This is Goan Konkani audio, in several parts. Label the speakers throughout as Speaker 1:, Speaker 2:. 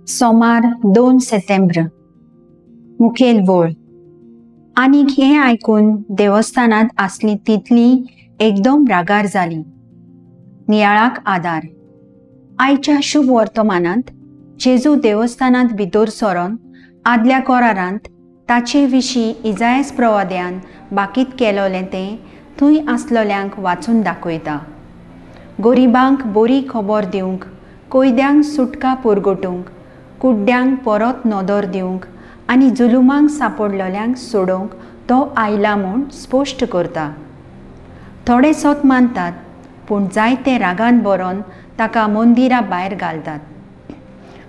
Speaker 1: सोमार 2 सप्टेंबर. मुखेल वळ. आनीक हें आयकून देवस्थानांत आसली तितली एकदम रागार जाली. नियाळाक आदार. आयच्या शुभ वर्तमानांत जेजू देवस्थानांत भितर सरोन आदल्या कोरारांत ताचे विशीं इजायस प्रवाद्यान बाकीत केलोलें तें थंय आसलोल्यांक वाचून दाखयता. गरिबांक बरी खबर दिवंक, कोयद्यांक सुटका पुरगोटूंक, कुड्ड्यांक परत नदर दिवंक आनी जुलुमांक सांपडलोल्यांक सोडोवंक तो आयला म्हूण स्पश्ट करता. थोडे सोत मानतात, पूण जायते रागान बरोवन ताका मंदिरा भायर घालतात.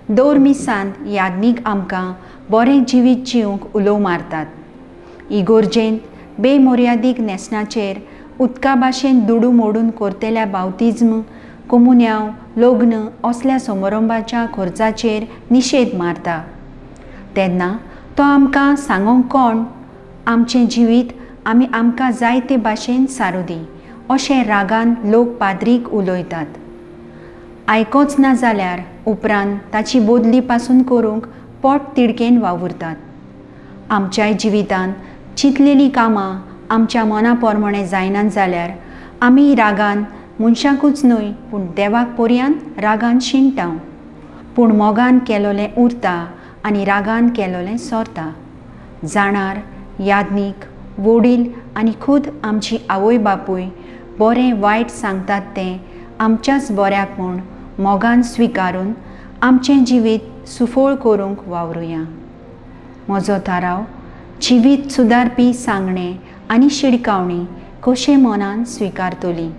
Speaker 1: दर मिसांत याज्ञीक आमकां बरें जिवीत जिवंक उलोव मारतात. इगोर्जेंत बेमर्यादीक न्हेसणाचेर उदका भाशेन दुडू मोडून करतल्या बावतिज्म, कोमुन्यांव, लग्न असल्या समारंभाच्या खर्चाचेर निशेध मारता. तेन्ना तो आमकां सांगोंक कोण? आमचें जिवीत आमी आमकां जाय ते भाशेन सारूं दी अशें रागान लोक पाद्रीक उलयतात. आयकोच ना जाल्यार उपरांत ताची बदली पासून करूंक पोट तिडकेन वावुरतात. आमच्याय जिवितांत चिंतलेलीं कामां आमच्या मना प्रमाणें जायनात जाल्यार आमी रागान मनशाकूच न्हय पूण देवाक पर्यान रागान शिणटा. पूण मोगान केलोलें उरता आनी रागान केलोलें सोरता. जाणार, याज्ञीक, वडील आनी खुद आमची आवय बापूय बरें वायट सांगतात तें आमच्याच बऱ्याक म्हूण मोगान स्विकारून आमचें जिवीत सुफळ करूंक वावरुया. म्हजो थाराव जिवीत सुदारपी सांगणें आनी शिडकावणी कशें मनान स्विकारतली.